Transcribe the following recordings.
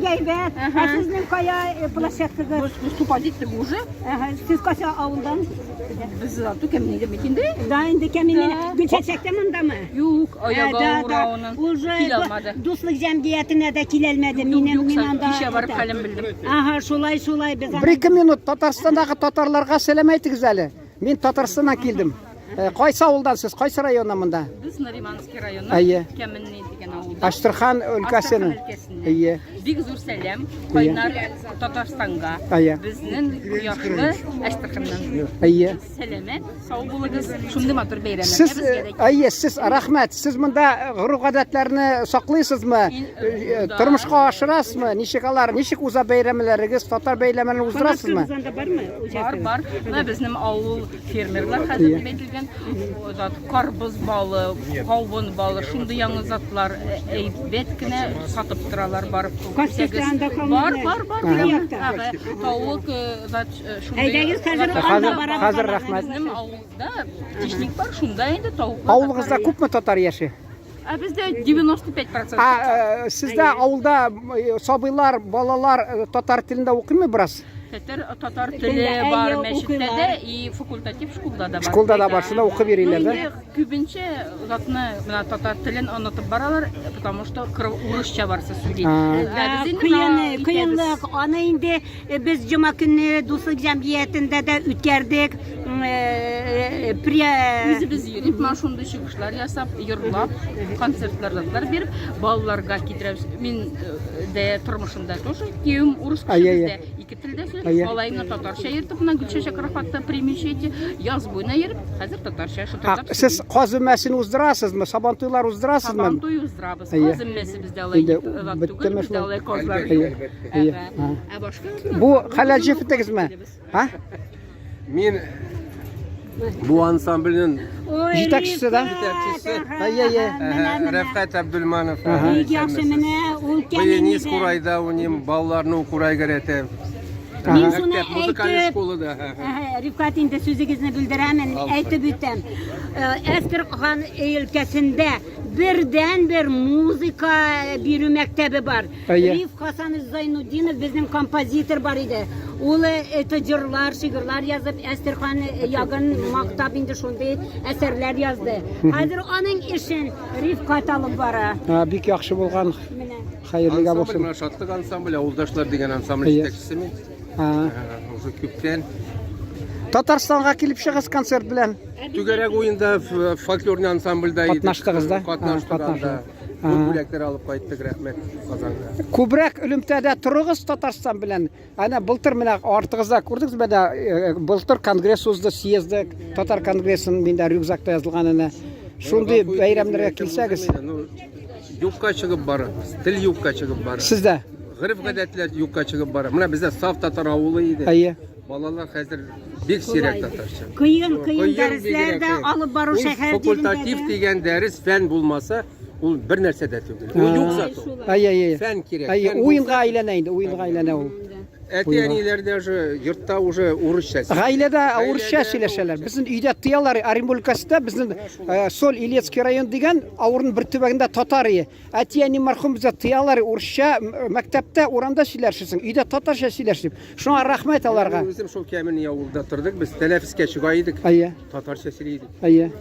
Әйбәт. Ә сезнең кая э, площадкагыз? Выступать иттек уже. Ага, Сез кайсы авылдан? Без зато кемнең бит инде. Да, инде кәминен. Гөлчәчәк тә мондамы? Юк, Ә, аягы да, авыра да. аның. Уже Килә алмады. дуслык җәмгыятенә дә киләлмәде. Минем Юк, мин анда. кичә барып хәлен белдем. Ага, шулай, шулай без аны- Бер-ике минут Татарстандагы татарларга сәлам әйтегез әле. Мин Татарстаннан килдем. Э, Кайсы авылдан сез? Кайсы районнан монда? Без Нариманский районы, Әйе. Кәменни дигән авылда. Әстерхан өлкәсенең. Астрахань өлкәсеннән. Әйе. Бик зур сәлам кайнар Татарстанга. Әйе. Безнең кояшлы Әстерханнан. Әйе. Сәламәт, сау булыгыз. Шундый матур бәйрәмнәргә Сез безгә дә әйе, сез рәхмәт. Сез монда гореф-гадәтләрне саклыйсызмы? Ин- да. Тормышка ашырасызмы? Ничек алар, ничек уза бәйрәмнәрегез, татар бәйрәмнәрен уздырасызмы? Фанатсыз анда бармы? Бар, бар. Менә безнең авыл фермерлар хәзер дип әйтелгән. О, Зат карбыз балы, кавын балы, шундый яңа затлар э, әйбәт кенә сатып торалар барып. Кайсы Күрсәгез. анда калмады? Бар, бар, бар. Теге Ага, якта. ага. Тавык э, зат э, шундый. Әйдәгез, хәзер затлар. анда Хәзер- барабыз. хәзер рәхмәт. Безнең авылда птичник бар, шунда инде тавыклар. Авылыгызда күпме татар яши? Ә бездә 95%. А, э, сездә авылда э, сабыйлар, балалар э, татар телендә укыймы бераз? Татар, татар Телдә, теле әйе, бар мәчеттә укыйлар. дә и факультатив школда да бар. Школда да бар, шунда укып йөриләр, да? Ну, инде күбенчә затны менә татар телен онытып баралар, потому что урысча барсы сөйли. А. Ә без инде Кыен, менә итәбез. кыенлык. Аны инде э, без җома көнне дуслык җәмгыятендә дә үткәрдек. М, э, При Үзебез йөреп, менә шундый чыгышлар ясап, йырлап, концертлар затлар биреп, балаларга китерәбез. Мин э, дә тормышымда тоже кием урыс кеше Ай-яй-яй. бездә ике телдә сөйли. Ай-яй. Малаемны татарча йөртеп, менә Гөлчәчәк Рафатта примещайте. Яз буена йөреп, хәзер татарча А, шытырдап сез каз өмәсен уздырасызмы? Сабантуйлар уздырасызмы? Сабантуй уздырабыз. Әйе. Каз өмәсе бездә алай Инде зат беттеме түгел, бездә шулай? алай казлар Әйе. юк. Әйе. Әгә. Ә башка Бу хәләл җефетегезме? Ха? Мин бу ансамбльнең Ой, Җитәкчесе да? Җитәкчесе. Әйе, әйе. Рәфкать Абдулманов. Бик яхшы менә ул Баянист кәминидә. курайда уйныйм, балаларны курайга өйрәтәм. Мин шуны Мәктәп, музыкальный әйтеп, школада. Әһә, Рифкать инде сүзегезне бүлдерәмен, әйтеп үтәм. Э, Әстерхан өлкәсендә бердән-бер музыка бирү мәктәбе бар. Әйе. Риф Хасанович Зайнутдинов безнең композитор бар иде. Ул э, это җырлар, шигырьләр язып, Әстерхан ягын мактап инде шундый әсәрләр язды. Хәзер аның эшен Рифкать алып бара. А, бик яхшы булган. Менә. Хәерлегә Ансамбль, булсын. менә Шатлык ансамбле, Авылдашлар дигән ансамбль Әйе. җитәкчесе мин. А. Уже күптән. Татарстанга килеп чыгыгыз концерт белән. Түгәрәк уенда ф- фольклорный ансамбльдә идек. Катнаштыгыз да? Катнаштык А, катнаштыгыз. анда. А. Күп бүләкләр алып кайттык, рәхмәт Казанга. Күбрәк элемтәдә торыгыз Татарстан белән. Әнә былтыр менә артыгызда күрдегез менә э, былтыр конгресс узды, съезды, татар конгрессын миндә рюкзакта язылган әнә. Шундый Гафу итегез, бәйрәмнәргә мин килсәгез, әйтеп узмыйм, ну, юкка чыгып бара. Тел юкка чыгып бара. сездә. Гореф-гадәтләр юкка чыгып бара. Менә бездә саф татар авылы иде. Әйе. Балалар хәзер бик сирәк татарча. Кыен, кыен Кыен дәресләр бигрәк дә кыен. алып бару Ул шәһәр Факультатив җирендә дә. дигән дәрес фән булмаса, ул бер нәрсә дә түгел. Ул юк зат ул. Әйе, әйе. Фән кирәк. Әйе, Фән уенга булса- әйләнә инде, уенга әйләнә ул. Әти-әниләр дә уже йортта уже урысча. сөйли. Гаиләдә урысча Гаиләдә сөйләшәләр. Безнең өйдә тыялар Оренбург өлкәсендә безнең э, Соль Илецкий район дигән авылның бер төбәгендә татар өе. Әти-әни мәрхүм безгә тыялар урысча м, мәктәптә урамда сөйләшерсең, өйдә татарча сөйләш дип. Шуңа рәхмәт аларга. Мин үзем шул Кәмени авылда тордык, без тәнәфескә чыга идек. Әйе, Татарча сөйли идек. әйе.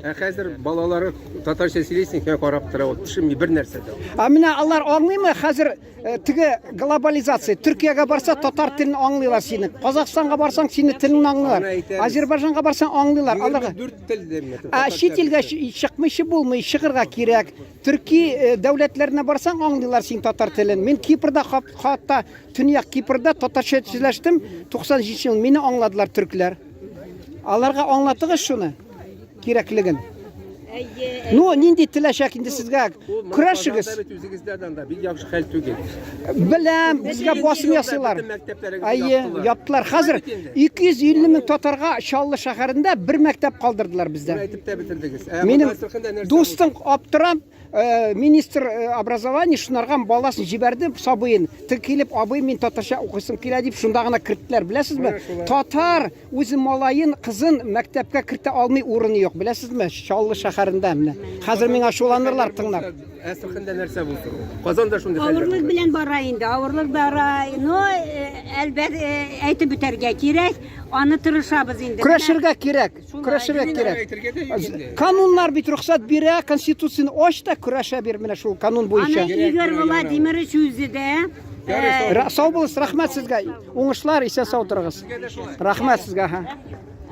Ә хәзер балалары татарча сөйлисең, һәм карап тора, ул төшенми бер нәрсә дә. Ә менә алар аңлыймы хәзер э, теге глобализация. Төркиягә барса татар телен аңлыйлар сине. Казахстанга барсаң сине телен аңлыйлар. Аны әйтәбез. Азербайҗанга барсаң аңлыйлар. Аларга 24 тел димме? Ә чит илгә чыкмыйча булмый, чыгырга кирәк. Төрки э, дәүләтләренә барсаң аңлыйлар син татар телен. Мин Кипрда хатта Төньяк Кипрда татарча сөйләштем, 97 ел мине аңладылар төркләр. Аларга аңлатыгыз шуны кирәклеген. Ну, нинди теләчәк инде сезгә? Көрәшегез. Бит үзегездә дә анда бик яхшы хәл түгел. Беләм, безгә басым ясыйлар. Бөтен мәктәпләрегезне Әйе, яптылар. яптылар. Хәзер 250 мең татарга Чаллы шәһәрендә бер мәктәп калдырдылар бездә. Менә әйтеп тә бетердегез. Ә Минем монда Әстерханда нәрсә дустым аптырам, э, министр э, образования шунарга баласын җибәрде, сабыен. Тик килеп, абый, мин татарча укыйсым килә дип, шунда гына керттеләр, беләсезме? Татар үзе малаен, кызын мәктәпкә кертә алмый, урыны юк, беләсезме? Чаллы шәһәрендә. шәһәрендә менә. Хәзер миңа ачуланырлар тыңлап. Әстерханда нәрсә булды? Казанда шундый хәлләр. Авырлык белән бара инде, авырлык бара. Но, әлбәт, әйтеп үтәргә кирәк, аны тырышабыз инде. Көрәшергә кирәк, көрәшергә кирәк. Әйтергә дә юк инде. Кануннар бит рөхсәт бирә, конституцияне ач та көрәшә бир менә шул канун буенча. Аны Игорь Владимирович үзе дә Сау булыгыз, рәхмәт сезгә. Уңышлар, исән сау торыгыз. Рәхмәт сезгә. Ага.